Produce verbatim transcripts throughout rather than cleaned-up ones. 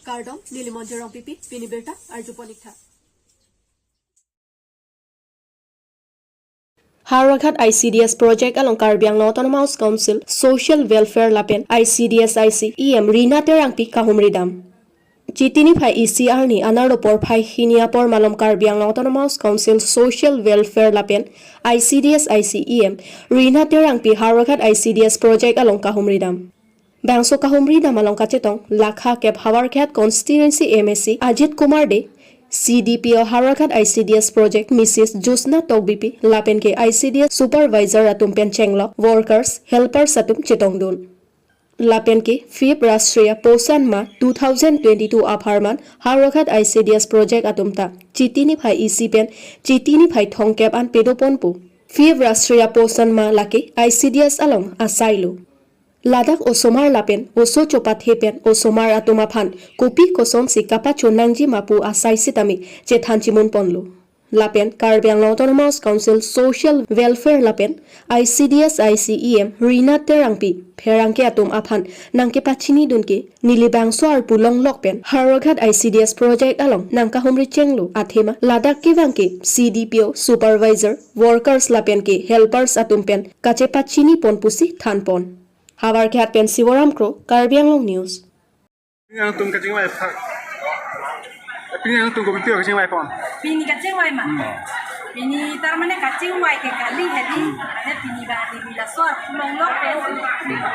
Kardom, neli Monjir Rongpipi, pini birta arjupon ik tha. Howraghat I C D S project along Karbi Anglong Autonomous Council Social Welfare lapen I C D S I C E M Rina Terangpi kahumri dam. Chiti niphai isi arni anerlo porphai hini apor malom Karbi Anglong Autonomous Council Social Welfare lapen I C D S I C E M Rina Terangpi Howraghat I C D S project along kahumri dam. Bangso kahumri dam along kachetong Lakha kep Howraghat constituency M A C Ajit Kumar Dey, C D P O Howraghat I C D S project Missus Josna Tokbipi lapen ke I C D S supervisor atum pen chenglok workers, helpers atum chetongdun. Lapen ke fifth Rashtriya Poshan Maah two thousand twenty-two apharman Howraghat I C D S project atum ta Chiti niphai isi pen Chiti niphai thomkep an pedoponpo. Fifth Rashtriya Poshan Maah lake I C D S along asailo. Ladak osomar lapen oso chopathe pen osomar atum aphan kopi kosonsi kapachonangji ma pu asai sitame chethan chimunponlo. Lapen Karbi Anglong Autonomous Council Social Welfare lapen I C D S I C E M Rina Terangpi pherangke atum aphan nangkepachinidun ke neli bangso arpu longlok pen Howraghat I C D S project along nangkahumri chenglo athema ladak kevang ke C D P O supervisor, workers lapen ke helpers atum pen kachepachinipon pusi thanpon. Howraghat pen Sivoram Kro, Karbi Anglong News. Nangtum kachingvai pha. Pini nangtum kopi kachingvaipon? Pini kachingvai ma. Hmm. Pini tar mane kachingvai ke kali hedi. Hmm. Ane pini ba di bila sor longlok pen. Hmm.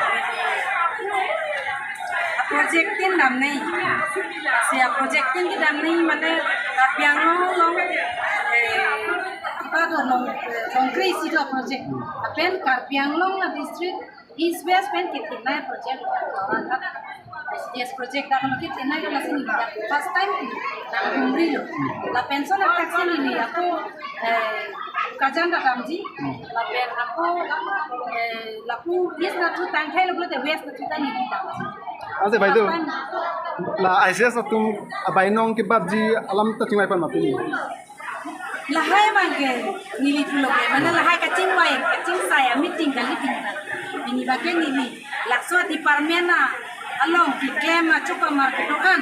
Project tin damnei. Si project tin kedamnei mane Karbi Anglong along, eh, iba do long, eh, longkre isi do project. Hmm. Lapen Karbi Anglong la district East West pen kethenei project, I C D S project dak lo kethenei lo, lasi neli dak first time nanghumrilo. Lapen lason attack si neli ako, eh, Bokajan dak damji, lapen ako, eh, lapu East nat thu tangkai lo, lapen West nat thu tangkai neli damji. Ase bhai tu, lapen la I C D S atum abainong kebatji alam ta chingvaipon ma pini? Lahai abang ke neli pulo ke, mane lahai kachingvai, kachingsai a-meeting kali pini abang. Pini abang ke neli laso department a along keklem a chokpamar kedo-an,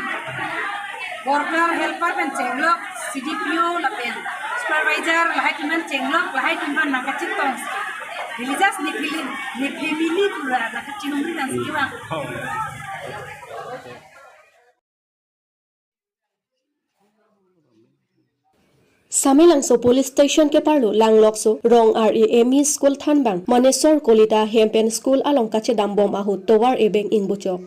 worker, helper pen chenglok, C D P O lapen supervisor lahai atum pen chenglok, lahai atum aphan nangkachetong. Neli just ne family, ne family pura nangkachinghumri nangsi abang. Samelangso Police Station keparlo Langlokso Rong Ar-e M E School thanbang Monesor Kolita hem pen school along kachedambom ahut tovar ebeng ingbochok.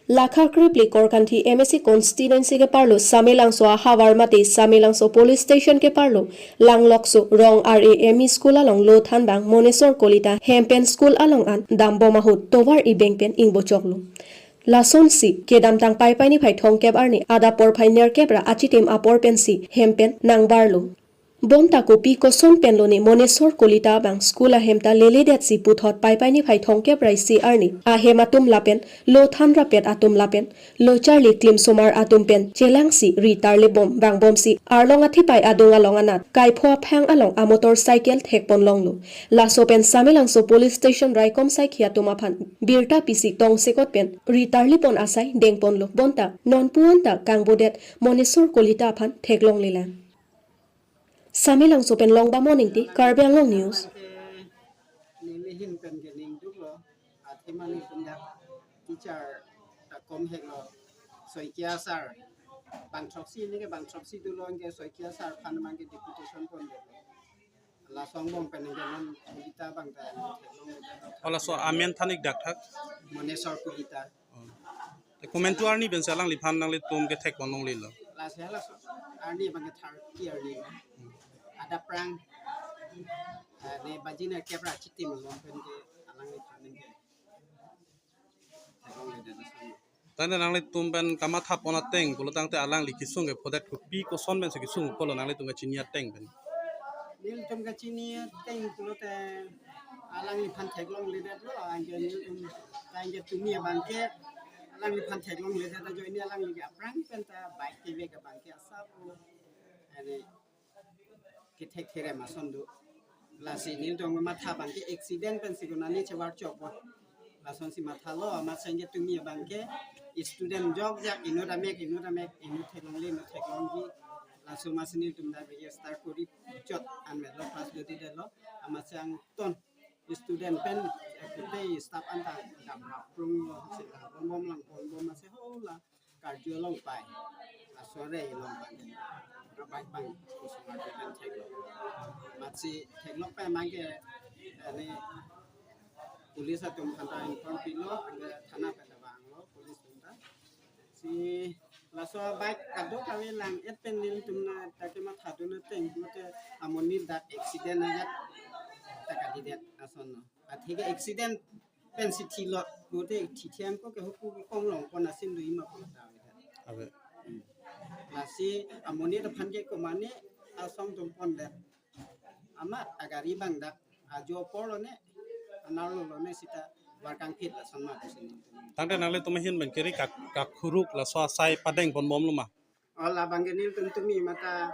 Lakha krepli Korkanthi M A C constituency keparlo Samelangso ahavar mate Samelangso Police Station keparlo Langlokso Rong Ar-e M E School along lo thanbang Monesor Kolita hem pen school along an dambom ahut tovar ebeng pen ingbochoklo. Lasonsi kedamtang Paipai niphai thomkep arni adap porphai nerkep ra achitim apor pensi hem pen nangbarlo. Bonta kopi koson pen lone Monesor Kolita abang school ahem ta leledetsi puthot Paipai niphai thomkep ra isi arni ahem atum lapen lo thanrapet atum lapen lo charli klimsomar atum pen chelangsi ri tarlebom vangbomsi arlong athepai adung along anat kaipho aphang along amotorcycle thekponlonglo. Laso pen Samelangso Police Station raikom saikhi atum aphan birta pisi tongsekot pen ri tarlipon asai dengponlo. Bonta non pu-an ta kangbodet Monesor Kolita aphan theklonglelang. Samelangso pen Longbamon Ingti, Karbi Anglong News. Neli ahin pen ke ningduklo, athema neli pen dak teacher ta komheklo, Saikia sir. Bangthroksi, neke bangthroksi dolo, anke Saikia sir aphan abang ke deputation pondetlo. Laso angbong pen anke non Kolita abang ta theklong. O laso amen than ik dak thak? Monesor Kolita. Oh. Te komantu arni pensi alangliphan nanglitum kethekponlonglelo? Lasi halaso arni abang ke thirty arni. Adap aphrang, eh, ne baji nerkep ra achitim along pen ke alangliphan ke theklongledet lason. Tangte nanglitum pen kamathapon ateng pulo tangte alangli kesung ke phodet kopi koson pensi kesung pulo nanglitum kachini ateng pen? Nelitum kachini ateng pulote alangliphan theklongledetlo, anke nelitum ta anke tumi abang ke alangliphan theklongledet ajoine alangli ke aphrang pen ta bike kevek abang ke asap lo. Ane kethek therem ason do. Lasi nelitum matha abang ke accident pensi konani chevar chokpo. Lasonsi mathalo, amat sengke tumi abangke student jokjak inut amek, inut amek, inut theklongle, inut theklongji. Laso amatsi nelitum dak register kori chot anvetlo, class dodedetlo, amatsi angton student pen, eh, kute staff anta dam rap prunglo, si lang bom bom lang bom bom amatsi hola karju along pai. Laso re along pai. Rabai pang kusung arju pen theklong. Amatsi theklong pen abangke, eh, ne police atum aphanta inform pilo, anke thana pen ta vanglo police atum ta. Si laso bike kadokave lang-et pen nelitum na dak kematha dun ateng, mate amonit dak accident ajat ta kalidet asonlo. Atheke accident pensi thilo, mate thithe ako ke huku kong longpon asin do ima pon ta. Ave. Hmm. Lasi amonit aphan ke komane asong atum pondet. Amat agari abang dak ajo apor lone, anerlo lone seta barkang phit lason ma pusi nelitum. Tangte nanglitum ahin pen kiri kak, kakhuruk laso asai padeng ponbomlo ma? Oh, labangke nelitum tumi mata,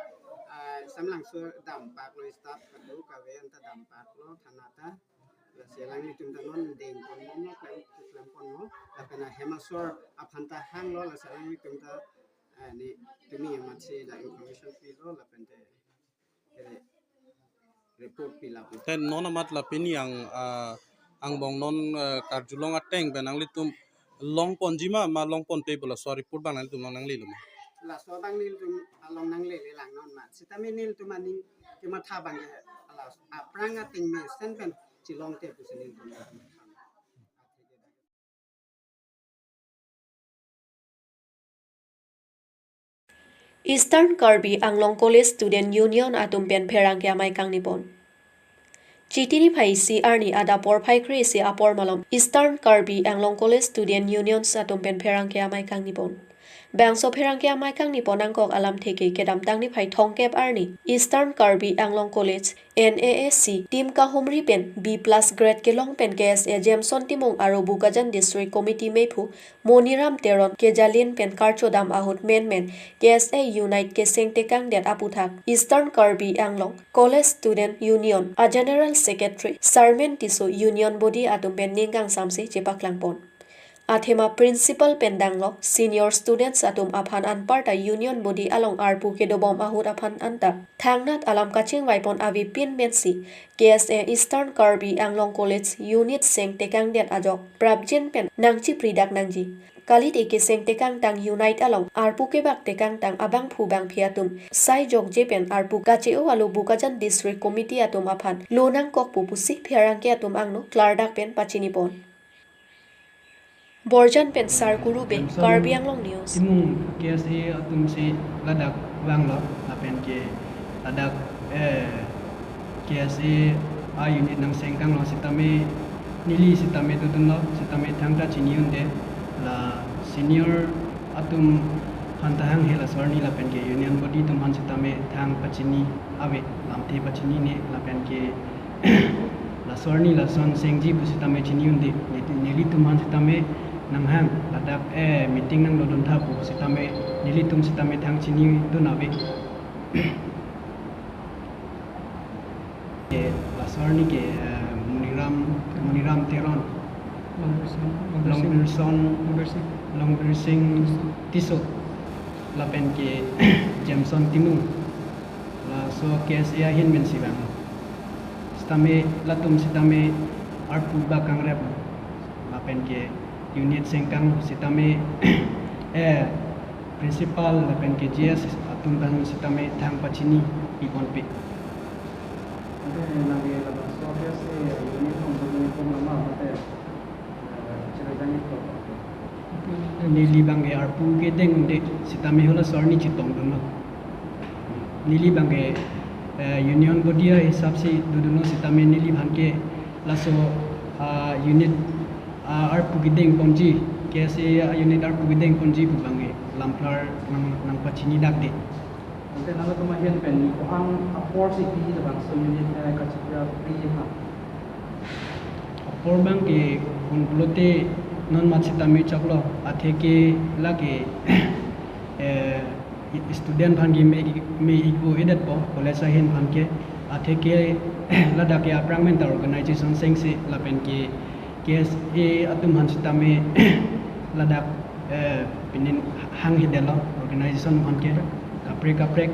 ah, samlangso dampaklo, staff kadokave anta dampaklo thana ta. Lasi alanglitum ta non deng ponbomlo, klem, klem ponlo. Lapen ahem asor aphanta hanglo, lasi alanglitum ta, ah, ne tumi amatsi dak information pilo, lapen te re-, report pila pu. Te non amat la pini ang, ah, angbong non, ah, karjulong ateng pen nanglitum longponji ma, ma longponpe pu laso report abang nanglitum long nanglelo ma? Laso abang nelitum along nanglele lang non ma. Sitame nelitum aning kematha abangke, ala aphrang ateng mesen pen chelongte pusi nelitum. Eastern Karbi Anglong College Student Union atum pen pherangke amei kangnipon. Chiti niphai isi arni adap porphai kre-isi apor malom Eastern Karbi Anglong College Student Unions atum pen pherangke amei kangnipon. Bangso pherangke amei kangnipon angkok alamthe ke kedamtang niphai thomkep arni Eastern Karbi Anglong College, N A A C, team kahumri pen B plus grade kelong pen K S A Jameson Timung aro Bokajan District Committee mephu Moniram Teron kejalin pen karchodam ahut menmen K S A unit keseng tekangdet aputhak Eastern Karbi Anglong College Student Union a General Secretary Sarmen Tisso Union Body atum pen ning kangsamse chepaklangpon. Athema principal pen danglok senior students atum aphan anparta Union Body along arpu kedobom ahut aphan anta thangnat alam kachingvaipon avepin pensi K S A Eastern Karbi Anglong College unit seng tekangdet ajok prapjin pen nangchipridak nangji. Kalite keseng tekangtang unit along arpu kebak tekangtang abangphu bangphi atum sai jokje pen arpu kache-o alo Bokajan District Committee atum aphan lo nangkokpo pusi pherangke atum angno klardak pen pachinipon. Borjan pen Sarkuru Bey, Johnson Karbi Anglong News. Timung K S A atum si ladak vanglo, lapen ke ladak, eh, K S A a unit nangseng tanglo sitame neli sitame dodunlo, sitame thangta chini un-e, la senior atum aphanta hanghe laso arni lapen ke Union Body atum aphan sitame thang pachini ave, lamthe pachinine lapen ke laso arni lason sengji pu sitame chini un-e, neli, nelitum aphan sitame nanghang ladak, eh, meeting nangdodun tha pu sitame nelitum sitame thang chinidun ave. Ke laso arni ke, eh, Moniram, Moniram Teron, Longbirson, Longbirson, Longbirson, Longbirson Tisso, lapen ke Jameson Timung. Laso K S A ahin pensi vang. Sitame latum sitame arpu bak kangrep, lapen ke unit sengkang sitame, eh, principal lapen ke G S atum aphan sitame thang pachini piponpe. Ante nangke laso K S A unit kong unit kong lama mate, eh, chirajang itu. Neli abangke arpu kedeng un-e sitame halaso arni chetongdunlo. Neli abangke, eh, Union Body ahisap si dodunlo sitame neli aphan ke laso, ah, unit, ah, arpu kedeng ponji, K S A unit arpu kedeng ponji pu abangke lamphlar nang, nangpachini dakde. Ante nanglitum ahin pen ko-an apor si pi labangso unit, eh, kachipra pri ha. Apor abangke kon pulote non amat sitame choklo, atheke lake, eh, student aphan ke me, me-ikpo-edetpo, college ahin aphan ke, atheke ladak ke aphrang pen ta organization sengse lapen ke K S A atum aphan sitame ladak eh, pinin hanghedetlo organization aphan ke kaprek kaprek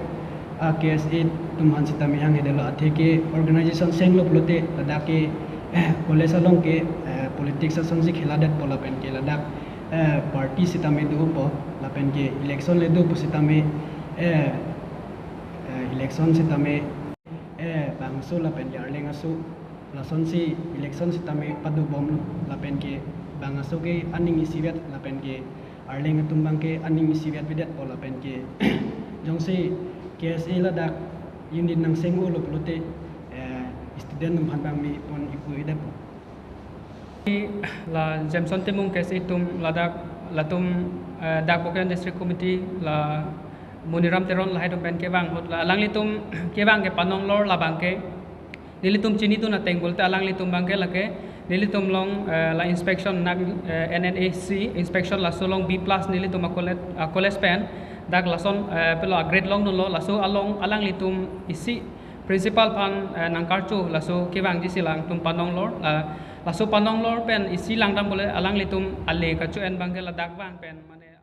a K S A atum aphan sitame hanghedetlo, athe ke organization senglo pulote ladak ke eh, college along ke eh, politics asonsi khela detpo lapen ke ladak eh, party sitame dopo lapen ke election le dopo sitame eh, eh, election sitame eh, bangso lapen ke arleng aso lasonsi election sitame padobomlo lapen ke bang aso ke aning isivet lapen ke arleng atum abang ke aning isivet vedetpo lapen ke jongsi K S A ladak unit nang seng-olo pulote eh, student atum aphan abang mi pon ipu-i detpo. La Jameson Timung K S A atum ladak latum eh, dak Bokajan District Committee la Moniram Teron lahai atum pen kevang ahut la alanglitum kevang ke panonglor labang ke nelitum chinidun ateng pulote alanglitum abang ke lake nelitum along eh, la inspection nang eh, N N A C inspection laso along B plus nelitum a college, a college pen dak lason eh, pilo a grade longdunlo, laso along alanglitum isi principal aphan eh, nangkarcho laso kevangji si alangtum panonglor la, laso panonglor pen isi langdam pulote alanglitum ale kacho-en abang ke ladak vang pen mane